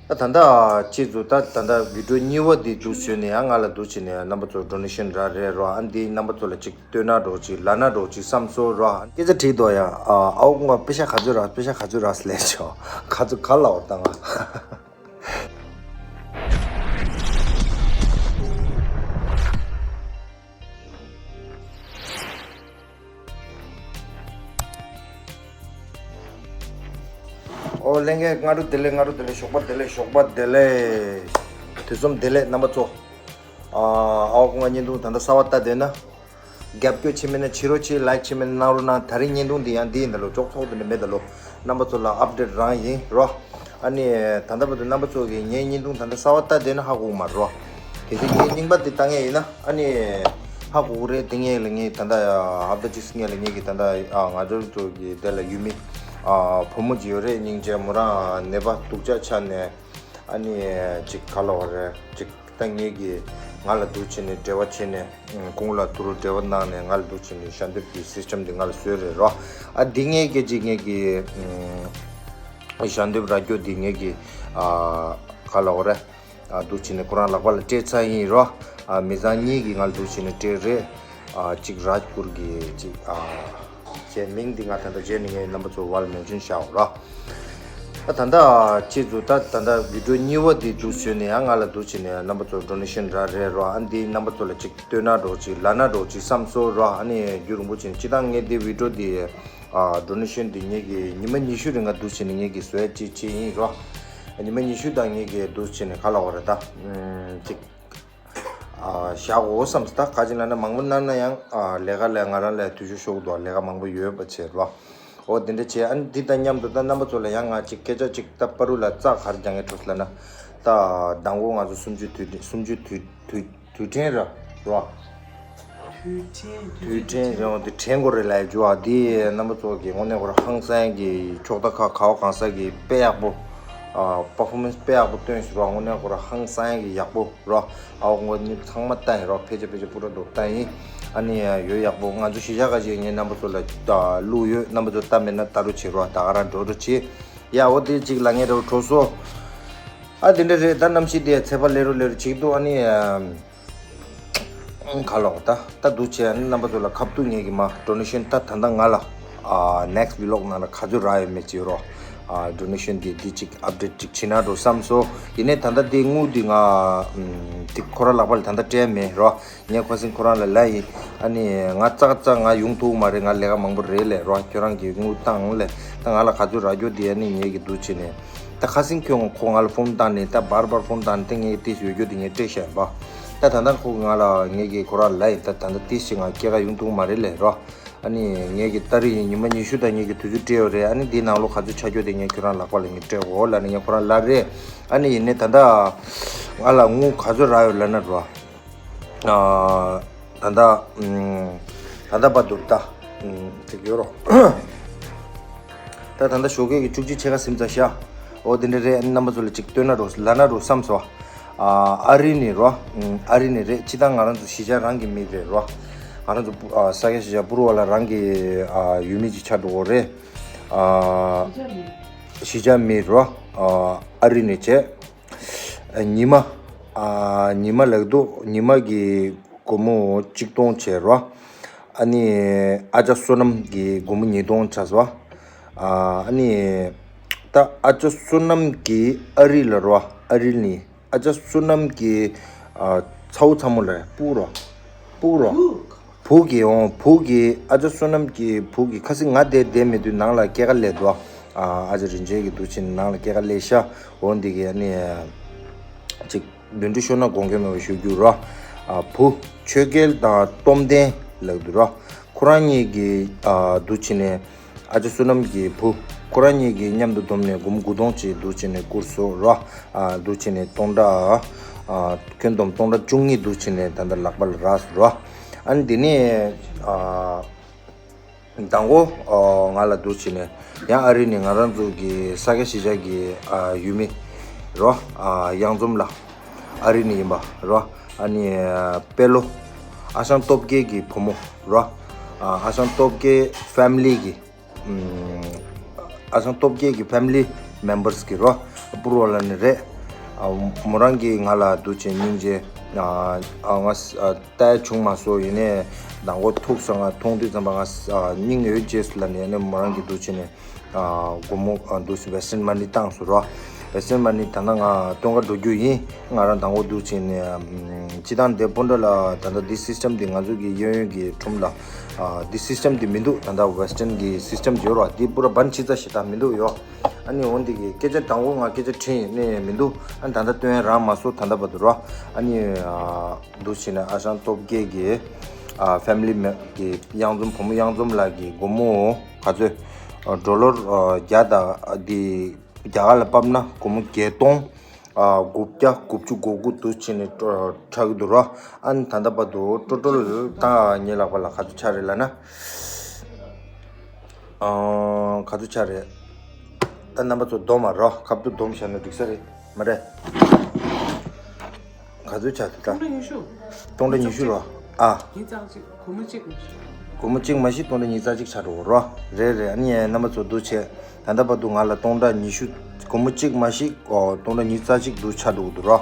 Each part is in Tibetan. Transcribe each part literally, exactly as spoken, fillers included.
ད་ད་ལྟ་ཁྱེད་ཚོ་ད་ད་ལྟ་བི་ཌིའོ་གཉིས་པ་འདི་འདུག་བཟོས་ནས་ཡང་ང་ལ་འདུག་བྱས་ནས་རྣམ་པ་ཚོ་ཌོ་ནེ་ཤན་རག་རེད་རོ། ཨ་འདི་རྣམ་པ་ཚོ་ལ་ཅིག་སྟོན་ན་འགྲོ་ཅིག་ལབ་ན་འགྲོ་ཅིག་བསམ་སོང་རོ། སྐད་ཆ་དྲིས་དོ་ཡ། ཨ་ཨའོ་ཀུང་པ་པེ་ཤ་ག་ཚོད་རག་པེ་ཤ་ག་ཚོད་རག་ལས་ཆོག་ག་ཚོད་ག་ལ་འོར་ད་ང་། ཨོ་ལྷན་རྒྱས་སྔ་དྲོ་བདེ་ལེགས། སྔ་དྲོ་བདེ་ལེགས། ཞོགས་པ་བདེ་ལེགས། ཞོགས་པ་བདེ་ལེགས། དུས་གསུམ་བདེ་ལེགས་རྣམ་པ་ཚོ། ཨ་ཨའོ་ཀུང་པ་བརྙན་ཐུང་ད་ལྟ་གསར་པ་ལྟ་འདོད་ན། རྒྱབ་སྐྱོར་བྱེད་མེད་ན་བྱེད་རོགས་བྱེད། ལའིཀ་བྱེད་མེད་ན་གནང་རོགས་གནང་། ད་རིང་བརྙན་ཐུང་འདི་ཡང་འདི་ཡིན་ད་ལོ། ཅོག་ཚོགས་འདི་འདྲ་མེད་ད་ལོ། རྣམ་པ་ཚོ་ལ་ཨབ་ཌེཊ་རང་ཡིན་རོ། ཨ་ནི་ད་ལྟ་བར་དུ་རྣམ་པ་ཚོ་གིས་ངའི་བརྙན་ཐུང་ད་ལྟ་གསར་པ་ལྟ་བསྡད་ན་ཧ་གོ་གི་མ་རེད་རོ། གལ་སྲིད་ངའི་རྙིང་པ་འདི་ལྟ་མཁན་ཡིན་ན་ཨ་ནི་ཧ་གོ་གི་རེད། དེ་སྔོན་ལ་ངས་ད་ལྟ་ཧབ་ཏ་གཅིག་སྔོན་ལ་ངེད་ཀྱི་ད་ལྟ་ང་ཚོ་གི་དེ་ལ་ཡུལ་མི་བུ་མོ་ཅིག་ཡོད་རེད། སྙིང་རྗེ། མོ་རང་ནད་པ་སྡུག་ཅག་ཆགས་ནས་ཨ་ནི་ཅིག་ག་ལབ་དགོས་རེད། ཅིག་ད་ངེད་ཀྱི་ང་ལ་འདུག་བྱས་ནས་འབྲེལ་བ་བྱས་ནས་ཁོང་ལ་ཐུགས་རོགས་འབྲེལ་བ་གནང་ནས་ང་ལ་འདུག་བྱས་ནས་ཞལ་འདེབས་ཀྱི་སིས་ཊམ་འདི་ང་ལ་བཟོས་རེད་རོ། ཨ་འདི་ངེད་ཀྱི་ཅིག་ངེད་ཀྱི་ཞལ་འདེབས་རག་རྒྱུ་འདི་ངེད་ཀྱི་ག་ལབ་དགོས་རེད། འདུག་བྱས་ནས་ཁོ་རང་ལག་པ་ལ་སྤྲད་ཚར་ཡིན་རོ། མི་ཚང་གཉིས་ཀྱིས་ང་ལ་འདུག་བྱས་ནས་སྤྲད་རེད། ཅིག་རཱཇ་ཀུར་གྱི་ཅིག་ཅེས་མིང་འདི་ང་ད་ལྟ་རྗེས་ནས་ངས་རྣམ་པ་ཚོ་བར་མེན་ཤོན་བྱའོ་ར། ད་ད་ལྟ་ཁྱེད་ཚོ་ད་ད་ལྟ་བི་ཌིའོ་གཉིས་པ་འདི་འདུག་བཟོས་ནས་ཡང་ང་ལ་འདུག་བྱས་ནས་རྣམ་པ་ཚོ་ཌོ་ནེ་ཤན་རག་རེད་རོ། ཨ་འདི་རྣམ་པ་ཚོ་ལ་ཅིག་སྟོན་ན་འགྲོ་ཅིག་ལབ་ན་འགྲོ་ཅིག་བསམ་སོང་རོ། ཨ་ནི་རྒྱུན་རིང་པོ་བྱས་ནས་སྤྱིར་བཏང་ངས་འདི་བི་ཌིའོ་འདི་ཌོ་ནེ་ཤན་འདི་ངེད་ཀྱི་ཉི་མ་ཉི་ཤུ་རིང་ག་འདུག་བྱས་ནས་ངེད་ཀྱི་བཟོས་ཅིག་བྱས་ཡིན་རོ། ཉི་མ་ཉི་ཤུ་དང་ངེད་ཀྱི་འདུག་བྱས་ནས་ག་ལབ་དགོས་རེད་ད། ཅིག་བཞག་འོ་བསམ་སོང་། ད་ག་ཅིག་ལབ་ན་མང་པོ་གནང་ན་ཡང་ལས་ཀ་ལས་ང་རང་ལས་དུས་ཚོད་ཤོར་གི་འདུག་ལས་ཀ་མང་པོ་ཡོད་པ་བྱས་རོ། འོ་དེ་འདྲ་བྱས། ཨ་ནི་འདི་དང་མཉམ་དུ་ད་རྣམ་པ་ཚོ་ལ་ཡང་ང་ཅིག་སྐད་ཆ་ཅིག་ད་པ་རུ་ལ་རྩ་ག་རེ་རྒྱག་མཁན་འགྲོ་ལབ་ན། ད་མདང་དགོང་ང་ཚོ་གསུམ་བཅུ་དུས་དྲན། གསུམ་བཅུ་དུས་དུས་དུས་དྲན་ར་རོ། དུས་དྲན་དུས་དྲན་རེད། འོ་དེ་དྲན་དགོས་རེད་ལབ་རྒྱུ་ཨ། དེ་རྣམ་པ་ཚོ་གི་དངོས་གནས་ཁོ་རང་ཧང་སང་གི་ཕྱོགས་མཐའ་ཁག་ག་བ་གང་ས་གི་དཔེ་ཡག་པོ། པར་ཕོར་མེན་སི་དཔེ་ཡག་པོ་སྟོན་སོང་རོ། དངོས་གནས་ཁོ་རང་ཧང་སང་གི་ཡག་པོ་རོ། ཨའོ་ཀུང་པ་ཚང་མ་ལྟ་ཡིན་རོ། ཕལ་ཆེར་ཕལ་ཆེར་པུ་ར་དོ་ལྟ་ཡིན། ཨ་ནི་ཡོད་ཡག་པོ། ང་ཚོ་གཞིས་ཆགས་ཁ་ཤས་ངས་རྣམ་པ་ཚོ་ལ་བླུགས་ཡོད། རྣམ་པ་ཚོ་ལྟ་མེད་ན་ལྟ་རོགས་བྱེད་རོ། ད་ག་རང་འགྲོ་རོགས་བྱེད་ཡ། འོ་དེ་གཅིག་ལབ་མཁན་འདྲ་བོ་གྲོགས་སོ། ཨ་དེ་འདྲ་རེད། ད་གནམ་གཤིས་དེ་ཚད་པ་ལེ་རུ་ལེ་རུ་བྱེད་ཀྱི་འདུག་ཨ་ནི་ག་ལབ་དགོས། ད་ད་འདུག་བྱས་ཨ་ནི་རྣམ་པ་ཚོ་ལ་ཁ་ཐུག་ངེད་ཀྱི་མ་ཌོ་ནེ་ཤན་ད་ད་ལྟ་ང་ལ་ནེག་སི་ཊི་བི་ལོག་ནང་ལ་ག་ཚོད་རག་ཡོད་མེད་ཅིག་རོ། ཌོ་ནེ་ཤན་དེ་འདི་གཅིག་ཨབ་ཌེཊ་ཅིག་བྱེད་ན་འགྲོ་བསམ་སོང་། ཡིན་ནའི་ད་ལྟ་དེ་དངུལ་དེ་ང་དེ་ཁོ་རང་ལག་པ་ལ་ད་ལྟ་སྤྲད་མེད་རོ། ངས་ཁ་སང་ཁོ་རང་ལ་ལབ་ཡིན། ཨ་ནི་ང་ཙག་ཙག་ང་ཡོང་ཐུབ་མ་རེད། ང་ལས་ཀ་མང་པོ་རེད་ལས་རོ། ཁྱོད་རང་གིས་དངུལ་བཏང་ལས། ད་ང་ལ་ག་ཚོད་རག་རྒྱུ་དེ་ཨ་ནི་ངེད་ཀྱི་འདུག་བྱས་ནས། ད་ཁ་སང་ཁྱོད་ཁོ་ང་ལ་ཕོན་བཏང་ནས། ད་བར་བར་ཕོན་བཏང་ནས། ད་ངེད་ཀྱི་ཏིས་ཡོད་རྒྱུ་དེ་ངས་སྤྲད་བཞག་ཡིན་པ། ད་ད་ལྟ་ཁོ་ང་ལ་ངེད་ཀྱི་ཁོ་རང་ལབ་ཡིན། ད་ད་ལྟ་ཏིས་ཞིག་ང་སྐྱེལ་ག་ཡོང་ཐུབ་མ་རེད་ལས་རོ། ཨ་ནི་ངེད་ཀྱི་ཏ་རིག་ཉི་མ་ཉི་ཤུ་དང་ངེད་ཀྱི་དུས་ཚོད་སྤྲད་ཡོད་རེད། ཨ་ནི་འདིའི་ནང་ལོགས་ག་ཚོད་ཆགས་རྒྱུ་དེ་ངས་ཁྱོད་རང་ལག་པ་ལ་ངས་སྤྲད་དགོས་ལབ་ནས་ངས་ཁོ་རང་ལབ་རེད། ཨ་ནི་ཡིན་ནའི་ད་ལྟ་ང་ལ་དངུལ་ག་ཚོད་རག་ཡོད་ལབ་ན་རོ། ད་ལྟ་ད་ལྟ་བར་དུ་ད་ཅིག་ཡོད་རོ། ད་ད་ལྟ་ཞོགས་ཀས་ཀྱི་བཅུ་གཅིག་ཕྱེད་ཀ་ཟིན་ཚར་ཤག་འོ་དེ་འདྲ་རེད། ཨ་ནི་རྣམ་པ་ཚོ་ལ་ཅིག་སྟོན་ན་རོ་ལབ་ན་རོ་བསམ་སོང་། ཨ་རི་ནས་རོ། ཨ་རི་ནས་རེད། སྤྱིར་བཏང་ང་རང་ཚོ་གཞིས་ཆགས་རང་གི་མི་རེད་རོ། ང་རང་ཚོ་ས་སྐྱ་གཞིས་ཆགས་པུ་རུ་ཝ་ལ་རང་གི་ཡུལ་མི་ཅིག་ཆགས་འགྲོ་གི་རེད། གཞིས་ཆགས་མི་རོ། ཨ་རི་ནས་བྱས། ཉི་མ། ཉི་མ་ལབ་འདུག་ཉི་མ་གི་སྒོར་མོ་གཅིག་སྟོང་བྱས་རོ། ཨ་ནི་ཨ་ཅག་བསོད་ནམས་ཀྱི་སྒོར་མོ་ཉིས་སྟོང་ཆགས་སོང་། ཨ་ནི་ད་ཨ་ཅག་བསོད་ནམས་ཀྱི་ཨ་རི་ལ་རོ། ཨ་རི་ནི་ཨ་ཅག་བསོད་ནམས་ཀྱི་ཚ་བོ་ཚ་མོ་ལ་སྤུ་རོ། སྤུ་རོ། བུ་གི་འོང་བུ་གི་ཨ་ཅག་བསོད་ནམས་ཀྱི་བུ་གི་ཁ་སང་ང་དེར་བསྡད་མེད་དུས་ནང་ལ་སྐྱེལ་ག་སླེབས་འདུག་ཨ་ཅག་རིན་ཆེན་གྱི་འདུག་ཕྱིན་ནང་ལ་སྐྱེལ་ག་སླེབས་ཤག་འོ་འདི་གི་ཨ་ནི་ཅིག་འདོན་འདྲི་ཤོར་ན་དགོངས་འགལ་མེད་པ་ཞུ་རྒྱུ་རོ། བུ་ཆོས་རྒྱལ་དང་སྟོབས་ལྡན་ལབ་འདུག་རོ། ཁོ་རང་གཉིས་ཀྱི་འདུག་ཕྱིན་ནས། ཨ་ཅག་བསོད་ནམས་ཀྱི་བུ། ཁོ་རང་གཉིས་ཀྱིས་མཉམ་དུ་བསྡོམས་ནས་སྒོར་མོ་དགུ་སྟོང་ཅིག་འདུག་བྱས་ནས་བསྐུར་སོང་རོ། ཨ་འདུག་བྱས་ནས་སྟོང་ཕྲག་ཨ་ཁྱོན་བསྡོམས་སྟོང་ཕྲག་བཅུ་གཉིས་འདུག་བྱས་ནས་ད་ལྟ་ལག་པ་ལ་རག་སོང་རོ། ཨ་ནི་དེ་ནས་ཨ་མདང་དགོང་ཨ་ང་ལ་འདུག་བྱས་ནས་ཡང་ཨ་རི་ནས་ང་རང་ཚོ་གི་ས་སྐྱ་གཞིས་ཆགས་ཀྱི་ཨ་ཡུལ་མི་རོ། ཨ་གཡང་འཛོམས་ལགས། ཨ་རི་ནས་ཡིན་པ་རོ། ཨ་ནི་ཨ་དཔལ་ལོ། ཨ་ཞང་སྟོབས་རྒྱལ་གྱི་བུ་མོ་རོ། ཨ་ཨ་ཞང་སྟོབས་རྒྱལ་ཕེ་མི་ལི་གི་ཨ་ཞང་སྟོབས་རྒྱལ་གྱི་ཕེ་མི་ལི་མེམ་བར་སི་གི་རོ། པུ་རུ་ཝ་ལ་ནས་རེད། མོ་རང་གིས་ང་ལ་འདུག་བྱས་སྙིང་རྗེ། ཨ་ཨ་ང་ཨ་ལྟ་ཡ་བྱུང་མ་སོང་། ཡིན་ནའི་མདང་དགོང་ཐུག་སོང་། ང་མཐོང་དུས་ཙམ་པ་ང་ཨ་སྙིང་ཡོད་རྗེས་སུ་ལ་ནས་ནས་མོ་རང་གིས་འདུག་བྱས་ནས་ཨ་སྒོར་མོ་ཨ་འདུག་སེ་Western Money་བཏང་སོང་རོ། Western Money་ད་ལྟ་ང་སྟོན་ཁ་འགྲོ་རྒྱུ་ཡིན། ང་རང་མདང་དགོང་འདུག་བྱས་ནས་ཨམ་སྤྱི་བཏང་འདི་སྤུན་ཟླ་ལ་ད་ལྟ་འདི་system་འདི་ང་ཚོ་གི་གཡས་གཡོན་གྱི་ཁྲོམ་ལ་ཨ་འདི་system་འདི་མི་འདུག་ད་ལྟ་Western་གི་system་འདི་ཡོད་རོ། འདི་པུ་ར་བན་ཆི་ཙ་ཞེ་དྲག་མི་འདུག་ཡོ། ཨ་ནི་འོན་འདི་གི་སྐད་ཆ་དང་པོ་ང་སྐད་ཆ་དྲིས་ནས་མི་འདུག་ཨ་ནི་ད་ལྟ་སྟོན་རང་མ་སོ་ད་ལྟ་བར་དུ་རོ། ཨ་ནི་ཨ་འདུག་བྱས་ནས་ཨ་ཞང་སྟོབས་རྒྱལ་གྱི་ཨ་family མེ་གི་གཡང་འཛོམས་བུ་མོ་གཡང་འཛོམས་ལགས་ཀྱི་སྒོར་མོ་ག་ཚོད་ཨ་ཌོ་ལར་ཨ་བརྒྱ་དང་འདི་རྒྱ་གར་ལ་ཕབ་ན་སྒོར་མོ་བརྒྱད་སྟོང་ཨ་དགུ་བརྒྱ་དགུ་བཅུ་གོ་དགུ་འདུག་བྱས་ནས་ཨ་ཆགས་ཀྱི་འདུག་རོ། ཨ་ནི་ད་ལྟ་བར་དུ་ཊོ་ཊལ་ད་ངའི་ལག་པ་ལ་ག་ཚོད་ཆགས་རེད་ལབ་ན། ཨང་། ག་ཚོད་ཆགས་རེད། ད་རྣམ་པ་ཚོ་སྡོམ་མ་རོ། ཁ་བསྡུ་སྡོམ་བྱས་ན་འགྲིག་ས་རེད་མ་རེད། ག་ཚོད་ཆགས་ད། སྟོང་ཕྲག་ཉི་ཤུ། སྟོང་ཕྲག་ཉི་ཤུ་རོ། ཨ། ཉིས་རྩ་གཅིག་སྒོར་མོ་གཅིག་མ་གཞི། སྒོར་མོ་གཅིག་མ་གཞི་སྟོང་ཕྲག་ཉིས་རྩ་གཅིག་ཆགས་འགྲོ་གི་རོ། རེད་རེད། ཨ་ནི་རྣམ་པ་ཚོ་འདུག་བྱས། ད་ལྟ་བར་དུ་ང་ལ་སྟོང་ཕྲག་ཉི་ཤུ། སྒོར་མོ་གཅིག་མ་གཞི་ཨོ་སྟོང་ཕྲག་ཉིས་རྩ་གཅིག་འདུག་ཆགས་འགྲོ་གི་འདུག་རོ།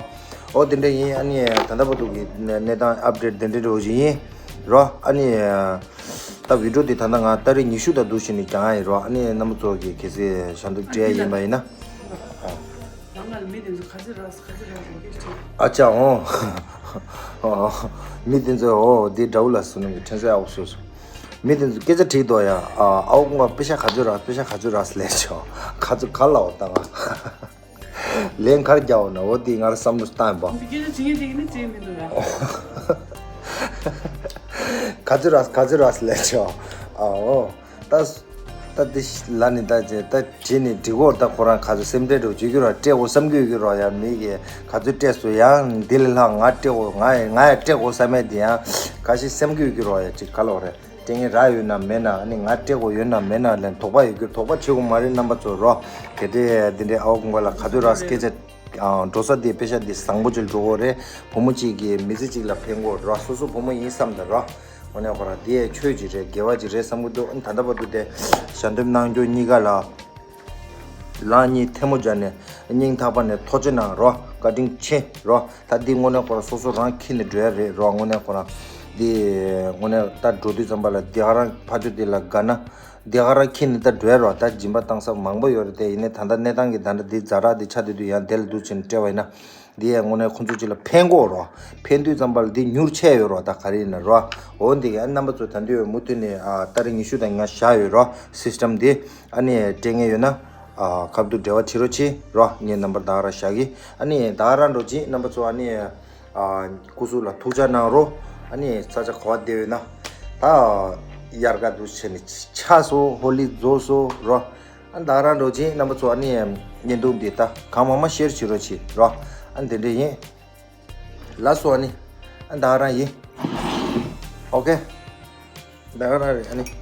ཨོ་དེ་འདྲ་ཡིན། ཨ་ནི་ད་ལྟ་བར་དུ་གི་གནས་གནས་སྟངས་ཨཔ་ཌེཊ་དེ་འདྲ་འདྲ་བོ་ཞིག་ཡིན་རོ། ཨ་ནི། ད་བི་ཌིའོ་དེ་ད་ལྟ་ང་ཏ་རིག་ཉི་ཤུ་དང་འདུག་བྱས་ནས་བརྒྱངས་ཡིན་རོ། ཨ་ནི་རྣམ་པ་ཚོ་གིས་གལ་སྲིད་ཞབས་འདེགས་སྤྲད་ཡ་ཡིན་པ་ཡིན་ན། ཨ། རང་ལ་མི་དེ་ཚོ་ག་ཚོད་རག་ག་ཚོད་རག་དེ་འདྲ་ཅིག་ཨ་ཅག་ཨོ། ཨོ། མི་དེ་ཚོ་ཨོ་དེ་དགྲ་བོ་ལ་སུ་ནང་གི་ཕྲན་ཚེ་ཨའོ་སོ་སོ། མི་དེ་ཚོ་སྐད་ཆ་དྲིས་དོ་ཡ། ཨ་ཨའོ་ཀུན་དགའ་པེ་ཤ་ག་ཚོད་རག་པེ་ཤ་ག་ཚོད་རག་ལས་ཆོག་ག་ཚོད་ག་ལ་འོ་ད་ང་། ལན་གར་རྒྱག་འོ་ན་འོ་དེ་ངར་བསམ་བློ་བཏང་བ། འདི་སྐད་ཆ་བྱེད་མཁན་དེ་གི་ནི་བྱེད་མི་འདུག་ཡ། ག་ཚོད་རག་ག་ཚོད་རག་ལས་ཆོག་ཨའོ། ད་ད་འདི་ལ་ནི་ད་ཅེ་ད་བྱེད་ནི་འགྲིག་གོ་ད་ཁོ་རང་ག་ཚོད་སེམས་ཁྲལ་འགྲོ་བྱེད་ཀྱི་རོ། སྤྲད་གོ་བསམ་གྱི་ཡོད་ཀྱི་རོ་ཡ། མི་གི་ག་ཚོད་སྤྲད་སོ་ཡང་འདི་ལས་ལྷག་ང་སྤྲད་གོ་ང་ཡ་ང་ཡ་སྤྲད་གོ་བསམ་མེད་དེ་ཡང་ག་ཞིག་སེམས་ཀྱི་ཡོད་ཀྱི་རོ་ཡ། ཅིག་ག་ལོག་རེད། སྤྲད་ངེས་རག་ཡོད་ན་མེད་ན། ཨ་ནི་ང་སྤྲད་དགོས་ཡོད་ན་མེད་ན་ལན་དོགས་པ་ཡོད་རྒྱུ་དོགས་པ་བྱེད་དགོས་མ་རེད་རྣམ་པ་ཚོ་རོ། གལ་ཏེ་འདི་འདྲའི་ཨའོ་ཀུན་དགའ་ལ་ག་དུས་རག་སྐད་ཆ་ཨ་འགྲོ་ས་དེ་པེ་ཤ་དེ་བཟང་པོ་ཅིག་འགྲོ་དགོས་རེད། བུ་མོ་གཅིག་གིས་མི་ཚེ་གཅིག་ལ་ཕན་དགོས་རོ། སོ་སོ་བུ་མོ་ཡིན་བསམ་དང་རོ། དངོས་གནས་ཁོ་རང་དེ་ཆོས་ཅིག་རེད། དགེ་བ་ཅིག་རེད་བསམ་གི་འདུག་ཨ་ནི་ད་ལྟ་བར་དུ་དེ་ཞལ་འདེབས་གནང་རྒྱུ་གཉིས་ཀ་ལ། ལག་གཉིས་ཐལ་མོ་སྦྱར་ནས་སྙིང་ཐག་པ་ནས་ཐུགས་རྗེ་གནང་རོ། བཀའ་དྲིན་ཆེ་རོ། ད་འདི་དངོས་གནས་ཁོ་རང་སོ་སོ་རང་འཁྱེར་ནས་འགྲོ་ཡ་རེད་རོ། དངོས་གནས་ཁོ་རང་འདི་དངོས་གནས་ད་འགྲོ་དུས་ཙམ་པ་ལ་འདི་ག་རང་ཕ་ཆོས་འདི་ལ་དགའ་ན་འདི་ག་རང་འཁྱེར་ནས་ད་འགྲོ་ཡ་རོ། ད་སྦྱིན་པ་བཏང་ས་མང་པོ་ཡོད་རེད་དེ། ཡིན་ནའི་ད་ལྟ་གནས་སྟངས་ཀྱི་ད་ལྟ་འདི་ཛ་དྲག་འདི་ཆགས་བསྡད་དུས་ཡང་དེ་ལ་འདུག་བྱས་ནས་སྤྲད་པ་ཡིན་ན། འདི་ཡང་དངོས་གནས་ཁོང་ཚོ་ཅིག་ལ་ཕན་གོ་རོ། ཕན་དུས་ཙམ་པ་ལ་འདི་མྱུར་ཆད་ཡོད་རོ། ད་ག་རེ་ཡིན་ན་རོ། འོ་འདི་ག་རྣམ་པ་ཚོ་ད་འདི་ཡོད་མུ་མཐུད་ནས་ཨ་ཏ་རིག་ཉི་ཤུ་དང་ང་བཞག་ཡོད་རོ། སིས་ཊམ་འདི་ཨ་ནི་སྤྲད་ངེས་ཡོད་ན་ཨ་ཁ་བསྡུར་འབྲེལ་བ་བྱེད་རོགས་གྱིས་རོ། ངའི་རྣམ་པར་ད་ག་རང་བཞག་གི། ཨ་ནི་ད་ག་རང་འགྲོ་གྱིས་རྣམ་པ་ཚོ་ཨ་ནི་ཨ་སྐུ་གཟུགས་ལ་ཐུགས་ཅག་གནང་རོ། ཨ་ནི་ས་ཆ་ག་བ་བསྡད་ཡོད་ན་ད་དབྱར་ཁ་འདུག་བྱས་ནས་ཆགས་སོ། ཧོ་ལི་རྫོགས་སོ་རོ། ཨ་ད་ག་རང་འགྲོ་གྱིས་རྣམ་པ་ཚོ་ཨ་ནི་བརྙན་ཐུང་འདི་ད་གང་མང་མང་ཤེར་བྱེད་རོགས་གྱིས་རོ། ཨ་དེ་འདྲ་ཡིན། ལགས་སོ། ཨ་ནི་ཨ་ད་ག་རང་ཡིན། ཨོ་ཁེ། ད་ག་རང་རེད། ཨ་ནི་